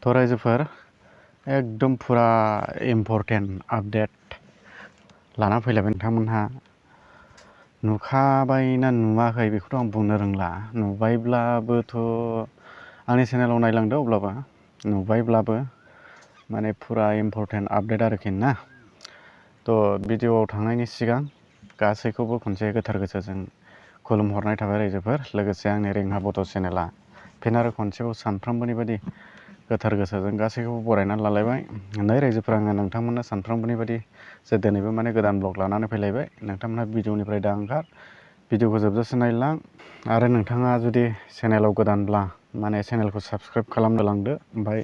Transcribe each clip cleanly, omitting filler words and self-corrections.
तो रायजोफोर एकदम फुरा इम्पर्टेन्ट आपडेट लाना फैलायबाय नोंथांमोनहा नुखाबायना नुवाखै बेखौथ' आं बुंनो रोंला नुबायब्लाबोथ' आंनि चेनेलाव नायलांदो अब्लाबो नुबायब्लाबो माने फुरा इम्पर्टेन्ट आपडेट आरोखि ना तो भिडिअआव थांनायनि सिगां गासैखौबो खनसे गोथार गोसोजों खुलुमहरनाय थाबाय रायजोफोर लोगोसे आंनि रिंहा बड' चेनेला फिन आरो खनसेबाव सानफ्रोमबोनि बायदि गोथार गोसोजों गासैखौबो बरायनानै लालायबाय नै रायजोफोर आङो नोंथांमोननो सानफ्रोमबोनि बायदि जे दिनैबो माने गोदान ब्लग लानानै फैलायबाय नोंथांमोनहा भिडिअनिफ्राय दा ओंखार भिडिअखौ जोबजासे नायलां आरो नोंथाङा जुदि चेनेलाव गोदानब्ला माने चेनेलखौ साबस्क्राइब खालामनो लांदो ओमफ्राय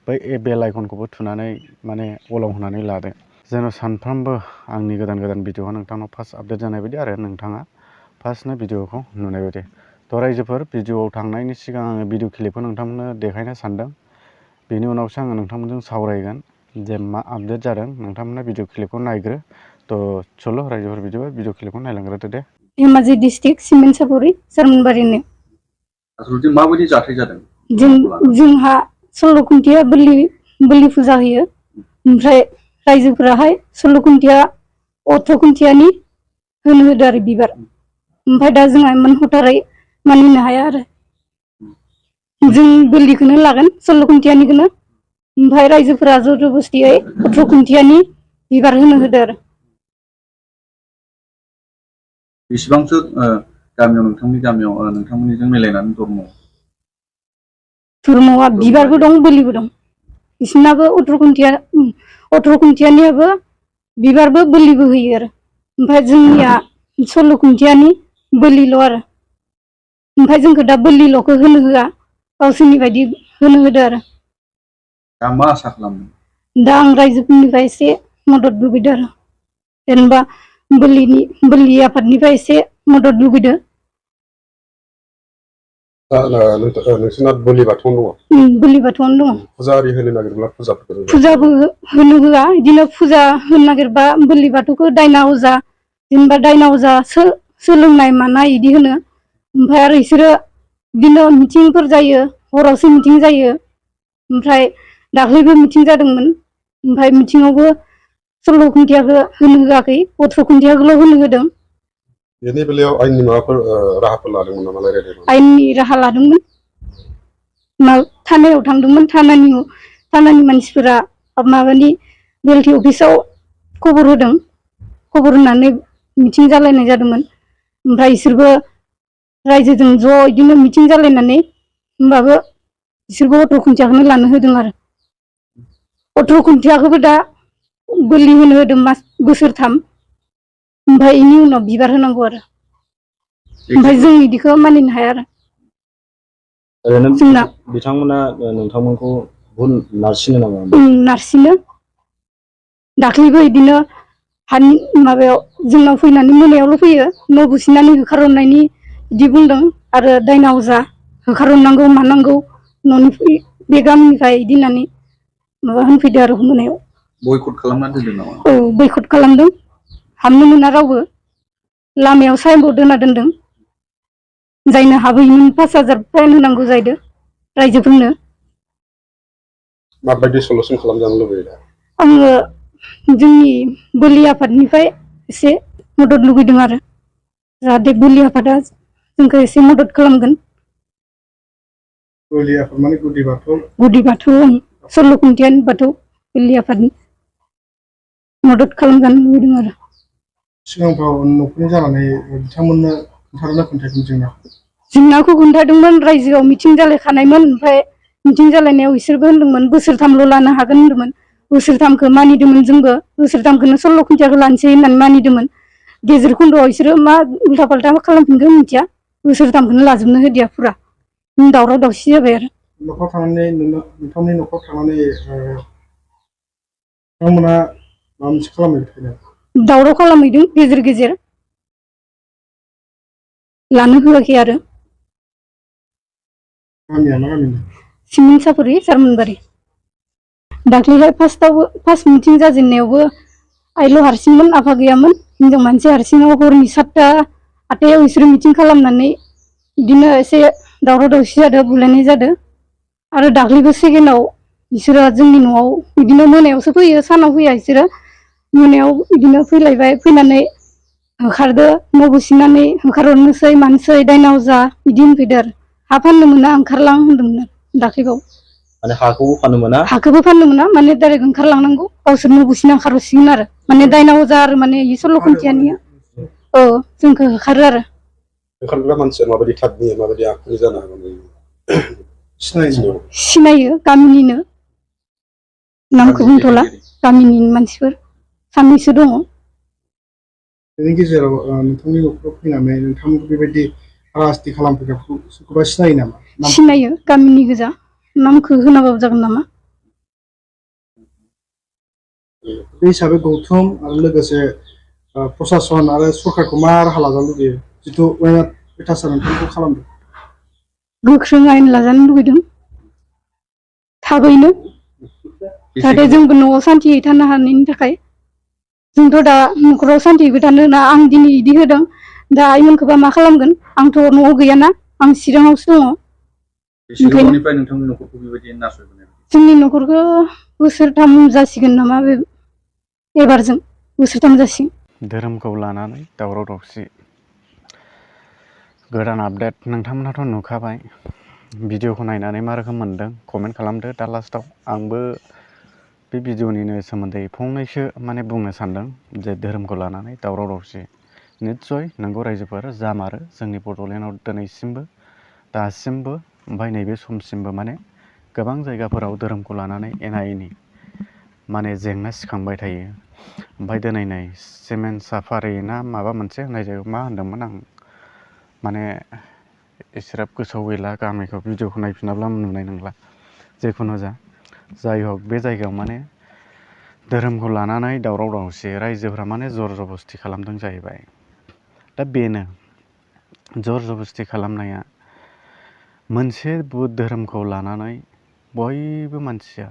बै बेल आइकनखौबो थुनानै माने अलाव होनानै लादो जेन' सानफ्रोमबो आंनि गोदान गोदान भिडिअआ नोंथांनाव फार्स्ट आपडेट जानाय बायदि आरो नोंथाङा फार्स्टनो भिडिअखौ नुनाय बायदि थ' रायजोफोर भिडिअआव थांनायनि सिगां आङो भिडिअ क्लिपखौ नोंथांमोननो देखायनो सानदों बेनि उनावसो आङो नोंथांमोनजों सावरायगोन जे मा आपडेट जादों नोंथांमोना भिडिअ क्लिपखौ नायग्रो थ' चलो रायजोफोर बिदिबा भिडिअ क्लिपखौ नायलांग्रोदो दे धेमाजि डिस्ट्रिक्ट सिमेन्टसापरि सरमनबारिनि आसलथे माबायदि जाथाय जादों जोंहा 16 खुन्थिया बोलि फुजा होयो ओमफ्राय रायजोफोराहाय 16 खुन्थिया 18 खुन्थियानि होनो होदो आरो बिबार ओमफ्राय दा जोंहा मोनहथारै मानिनो हाया आरो जों बोलिखौनो लागोन 16 खुन्थियानिखौनो ओमफ्राय रायजोफोरा जबरदस्तियै 18 खुन्थियानि बिबार होनो होदो आरो बेसेबांसो गामियाव नोंथांनि गामियाव नोंथांमोननिजों मिलायनानै धर्मआ बिबारबो दं बोलिबो दं बिसोरनाबो 18 खुन्थियानियाबो बिबारबो बोलिबो होयो आरो ओमफ्राय जोंनिया 16 खुन्थियानि बोलिल' आरो ओमफ्राय जोंखौ दा बोलिल'खौ होनो होआ गावसोरनि बायदि होनो होदो आरो दा मा आसा खालामदों दा आं रायजोफोरनिफ्राय एसे मदद लुबैदों आरो जेनेबा बोलि आफादनिफ्राय एसे मदद लुबैदों नोंसोरना बोलि बाथौआवनो दङ बोलि बाथौआवनो दङ फुजा आरि होनो नागिरब्ला फुजाबो होनो होआ बिदिनो फुजा होनो नागिरबा बोलि बाथौखौ दायना अजा जेनेबा दायना अजा सोलोंनाय मानाय बिदि होनो ओमफ्राय आरो बिसोरो बिदिनो मिटिंफोर जायो हरावसो मिटिं जायो ओमफ्राय दाख्लैबो मिटिं जादोंमोन ओमफ्राय मिटिङावबो 16 खुन्थियाखौ होनो होआखै 18 खुन्थियाखौल' होनो होदों बेनि बेलायाव आयेननि माबाफोर राहाफोर लादोंमोन नामा रायज्लायदोंमोन आयेननि राहा लादोंमोन थानायाव थांदोंमोन थानानि मानसिफोरा माबानि बिएलटि अफिसाव खबर होदों खबर होनानै मिटिं जालायनाय जादोंमोन ओमफ्राय बिसोरबो रायजोजों ज' बिदिनो मिटिं जालायनानै होमबाबो बिसोरबो 18 खुन्थियाखौनो लानो होदों आरो 18 खुन्थियाखौबो दा बोलि होनो होदों बोसोरथाम ओमफ्राय बेनि उनाव बिबार होनांगौ आरो ओमफ्राय जों बिदिखौ मानिनो हाया आरो जोंना बिथांमोना नोंथांमोनखौ भुल नारसिनो नामा नारसिनो दाख्लैबो बिदिनो हानि माबायाव जोंनाव फैनानै मोनायावल' फैयो न' बुसिनानै होखारहरनायनि बिदि बुंदों आरो दायना अजा होखारहरनांगौ मानांगौ न'निफ्राय बे गामिनिफ्राय बिदि होननानै माबा होनफैदो आरो मोनायाव बयकट खालामनानै दोनदों नामा औ बयकट खालामदों हाबनो मोना रावबो लामायाव साइनबर्ड दोनना दोनदों जायनो हाबैनि 5000 फाइन होनांगौ जाहैदों रायजोफोरनो माबायदि सलुसन खालामजानो लुबैयो आङो जोंनि बोलि आफादनिफ्राय एसे मदद लुगैदों आरो जाहाथे बोलि आफादा जोंखौ एसे मदद खालामगोन बोलि आफाद माने गुदि बाथौ 16 खुन्थियानि बाथौ बोलि आफादनि मदद खालामजानो लुबैदों आरो सिगांफ्राव न'खरनि जानानै बिथांमोननो खोन्थादोंना खोन्थायाखैमोन जेंनाखौ खोन्थादोंमोन रायजोआव मिटिं जालायखानायमोन ओमफ्राय मिटिं जालायनायाव बिसोरबो होनदोंमोन बोसोरथामल' लानो हागोन होनदोंमोन बोसोरथामखौ मानिदोंमोन जोंबो बोसोरथामखौनो 16 खुन्थियाखौ लानोसै होननानै मानिदोंमोन गेजेर खन्द'आव बिसोरो मा उल्था पाल्टा खालामफिनगोन मिथिया बोसोरथामखौनो लाजोबनो होदिया फुरा दावराव दावसि जाबाय आरो न'खराव थांनानै नोंथांनि न'खराव थांनानै बिथांमोना माबा मोनसे खालामहैदों दावराव खालामहैदों गेजेर गेजेर लानो होआखै आरो गामिया मा गामि सिमेन्टसापरि सरमनबारि दाख्लैहाय फार्स्ट मिटिं जाजेननायावबो आइल' हारसिंमोन आफा गैयामोन हिनजाव मानसि हारसिङाव हरनि 7टा 8टायाव बिसोरो मिटिं खालामनानै बिदिनो एसे दावराव दावसि जादों बुलायनाय जादों आरो दाख्लैबो सेकेन्डआव बिसोरो जोंनि न'आव बिदिनो मोनायावसो फैयो सानाव फैया बिसोरो मोनायाव बिदिनो फैलायबाय फैनानै होखारदो न' बुसिनानै होखारहरनोसै मानोसै दायना अजा बिदि होनफैदो आरो हा फाननो मोना ओंखारलां होनदोंमोन आरो दाख्लैबाव माने हाखौबो फाननो मोना हाखौबो फाननो मोना माने डाइरेक्ट ओंखारलांनांगौ गावसोर न' बुसिना ओंखारहरसिगोन आरो माने दायना अजा आरो माने इ सल' खन्थियानिया औ जोंखौ होखारो आरो होखारग्रा मानसिया माबायदि थाबनि माबायदि आखुनि जानो हागौ सिनायो गामिनिनो नामखौ बुंथ'ला गामिनि मानसिफोर सानैसो दङ बेनि गेजेराव नोंथांनि न'खराव फैनानै नोंथांमोनखौ बेबायदि हाराहास्ति खालामफैग्राखौ सोरखौबा सिनायो नामा? सिनायो गामिनि गोजा नामखौ होनाबाबो जागोन नामा बे हिसाबै गौथुम आरो लोगोसे प्रसासन आरो सरकारखौ मा राहा लाजानो लुबैयो जिथु अयनाय नोंथांखौ खालामदों गोख्रों आयेन लाजानो लुबैदों थाबैनो जाहाथे जोंबो न'आव सान्तियै थानो हानायनि थाखाय जोंथ' दा न'खराव सान्तियैबो थानो होना आं दिनै इदि होदों दा आइमोनखौबा मा खालामगोन आंथ' न'आव गैयाना आं चिराङावसो दङ बेसेबांनिफ्राय नोंथांनि न'खरखौ बेबायदि नासयबोनाय जोंनि न'खरखौ बोसोरथाम जासिगोन नामा बे एबारजों बोसोरथाम जासिगोन धोरोमखौ लानानै दावराव दावसि गोदान आपडेट नोंथांमोनाथ' नुखाबाय भिडिअखौ नायनानै मा रोखोम मोनदों कमेन्ट खालामदो दा लास्टाव आंबो बे भिडिअनिनो सोमोन्दै फंनैसो माने बुंनो सानदों जे धोरोमखौ लानानै दावराव दावसि निस्सय नंगौ रायजोफोर जामारो जोंनि बड'लेण्डआव दिनैसिमबो दासिमबो ओमफ्राय नैबे समसिमबो माने गोबां जायगाफोराव धोरोमखौ लानानै एना एनि माने जेंना सिखांबाय थायो ओमफ्राय दिनै नै सिमेन्ट साफारि ना माबा मोनसे होननाय जायगायाव मा होनदोंमोन आं माने एसेग्राब गोसोआव गैला गामिखौ भिडिअखौ नायफिनाब्ला नुनाय नंला जेखुनु जाय हक बे जायगायाव माने धोरोमखौ लानानै दावराव दावसि रायजोफ्रा माने जर जबस्थि खालामदों जाहैबाय दा बेनो जर जबस्थि खालामनाया मोनसे धोरोमखौ लानानै बयबो मानसिया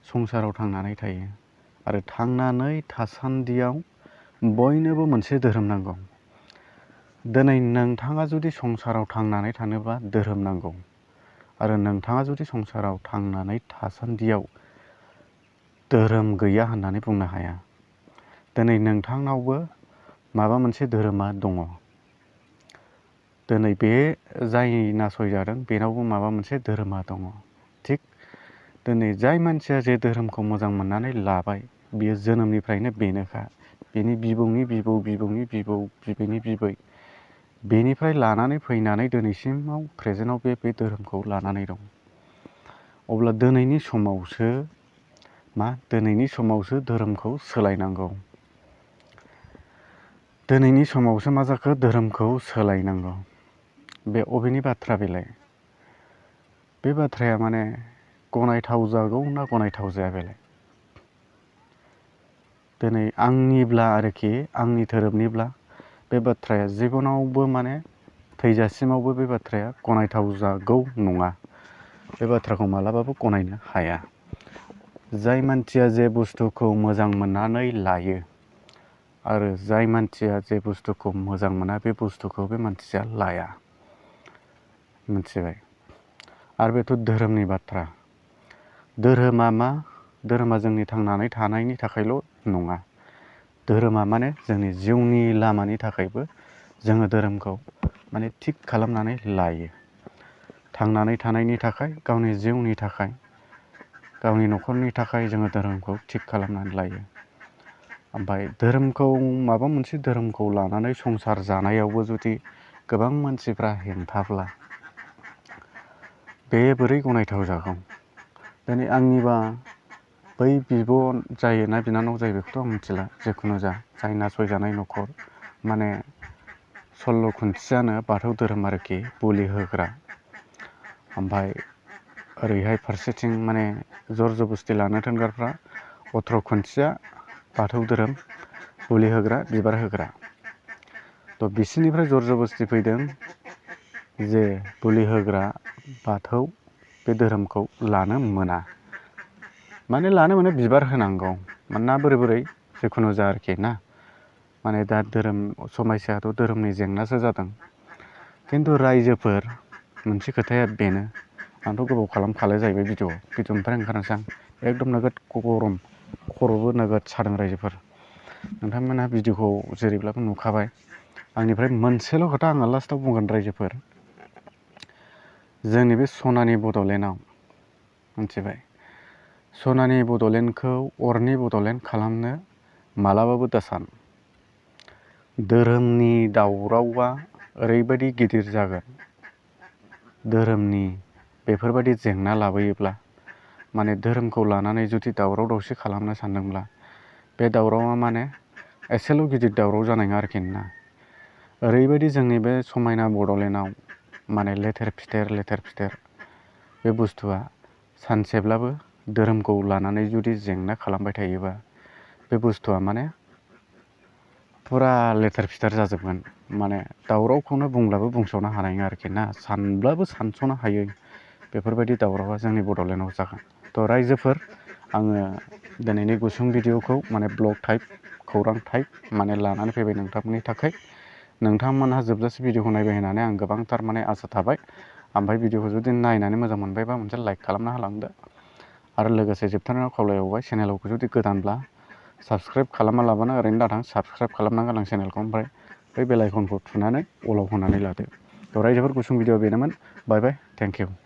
संसाराव थांनानै थायो आरो थांनानै थासान्दियाव बयनोबो मोनसे धोरोम नांगौ दिनै नोंथाङा जुदि संसाराव थांनानै थानोबा धोरोम नांगौ आरो नोंथाङा जुदि संसाराव थांनानै थासान्दियाव धोरोम गैया होननानै बुंनो हाया दिनै नोंथांनावबो माबा मोनसे धोरोमा दङ दिनै बे जाय नासयजादों बेनावबो माबा मोनसे धोरोमा दङ थिग दिनै जाय मानसिया जे धोरोमखौ मोजां मोननानै लाबाय बियो जोनोमनिफ्रायनो बेनोखा बेनि बिबौनि बिबौ बिबौनि बिबौ बिबैनि बिबै बेनिफ्राय लानानै फैनानै दिनैसिमाव प्रेजेन्टआव बे धोरोमखौ लानानै दं अब्ला दिनैनि समावसो धोरोमखौ सोलायनांगौ दिनैनि समावसो मा जाखो धोरोमखौ सोलायनांगौ बे अबेनि बाथ्रा बेलाय बे बाथ्राया माने गनायथाव जागौ ना गनायथाव जाया बेलाय दिनै आंनिब्ला आरोखि आंनि धोरोमनिब्ला बे बाथ्राया जिबनावबो माने थैजासिमावबो बे बाथ्राया गनायथाव जागौ नङा बे बाथ्राखौ मालाबाबो गनायनो हाया जाय मानसिया जे बुस्थुखौ मोजां मोननानै लायो आरो जाय मानसिया जे बुस्थुखौ मोजां मोना बे बुस्थुखौ बे मानसिया लाया मिथिबाय आरो बेथ' धोरोमनि बाथ्रा धोरोमा मा धोरोमा जोंनि थांनानै थानायनि थाखायल' नङा धोरोमा माने जोंनि जिउनि लामानि थाखायबो जोङो धोरोमखौ माने थिग खालामनानै लायो थांनानै थानायनि थाखाय गावनि जिउनि थाखाय गावनि न'खरनि थाखाय जोङो धोरोमखौ थिग खालामनानै लायो ओमफ्राय धोरोमखौ माबा मोनसे धोरोमखौ लानानै संसार जानायावबो जुदि गोबां मानसिफ्रा हेंथाब्ला बे बोरै गनायथाव जागौ दिनै आंनिबा बै बिब' जायो ना बिनानाव जायो बेखौथ' आं मिथिला जेखुनु जाय नासयजानाय न'खर माने 16 खुन्थियानो बाथौ धोरोम आरोखि बोलि होग्रा ओमफ्राय ओरैहाय फारसेथिं माने जर जबस्थि लानो थिनग्राफ्रा 18 खुन्थिया बाथौ धोरोम बोलि होग्रा बिबार होग्रा थ' बिसोरनिफ्राय जर जबस्थि फैदों जे बोलि होग्रा बाथौ बे धोरोमखौ लानो मोना माने लानो मोनो बिबार होनांगौ मानोना बोरै जिखुनु जा आरोखि ना माने दा धोरोम समयसायाथ' धोरोमनि जेंनासो जादों खिन्थु रायजोफोर मोनसे खोथाया बेनो आंथ' गोबाव खालामखालाय जाहैबाय भिडिअनिफ्राय ओंखारनोसै आं एकदम नोगोद गरम खर'बो नोगोद सादों रायजोफोर नोंथांमोनहा भिडिअखौ जेरैब्लाबो नुखाबाय आंनिफ्राय मोनसेल' खोथा आङो लास्टाव बुंगोन रायजोफोर जोंनि बे सनानि बड'लेण्डआव मिथिबाय सनानि बड'लेण्डखौ अरनि बड'लेण्ड खालामनो मालाबाबो दासान धोरोमनि दावरावआ ओरैबायदि गिदिर जागोन धोरोमनि बेफोरबायदि जेंना लाबोयोब्ला माने धोरोमखौ लानानै जुदि दावराव दावसि खालामनो सानदोंब्ला बे दावरावआ माने एसेल' गिदिर दावराव जानाय नङा आरोखि ना ओरैबायदि जोंनि बे समायना बड'लेण्डआव माने लेथेर फिथेर बे बुस्थुआ सानसेब्लाबो धोरोमखौ लानानै जुदि जेंना खालामबाय थायोबा बे बुस्थुआ माने फुरा लेथेर फिथेर जाजोबगोन माने दावरावखौनो बुंब्लाबो बुंस'नो हानाय नङा आरोखि ना सानब्लाबो सानस'नो हायै बेफोरबायदि दावरावआ जोंनि बड'लेण्डआव जागोन थ' रायजोफोर आङो दिनैनि गुसुं भिडिअखौ माने ब्लग टाइप खौरां टाइप माने लानानै फैबाय नोंथांमोननि थाखाय नोंथांमोनहा जोबजासे भिडिअखौ नायबाय होननानै आं गोबांथार माने आसा थाबाय ओमफ्राय भिडिअखौ जुदि नायनानै मोजां मोनबायबा मोनसे लाइक खालामना होलांदो आरो लोगोसे जोबथारनायाव खावलायबावबाय चेनेलखौ जुदि गोदानब्ला साबस्क्राइब खालामा लाबानो ओरैनो दाथां साबस्क्राइब खालामना गालां चेनेलखौ ओमफ्राय बै बेल आइकनखौ थुनानै अलाव होनानै लादो थ' रायजोफोर गुसुं भिडिअ बेनोमोन बाय बाय थेंक इउ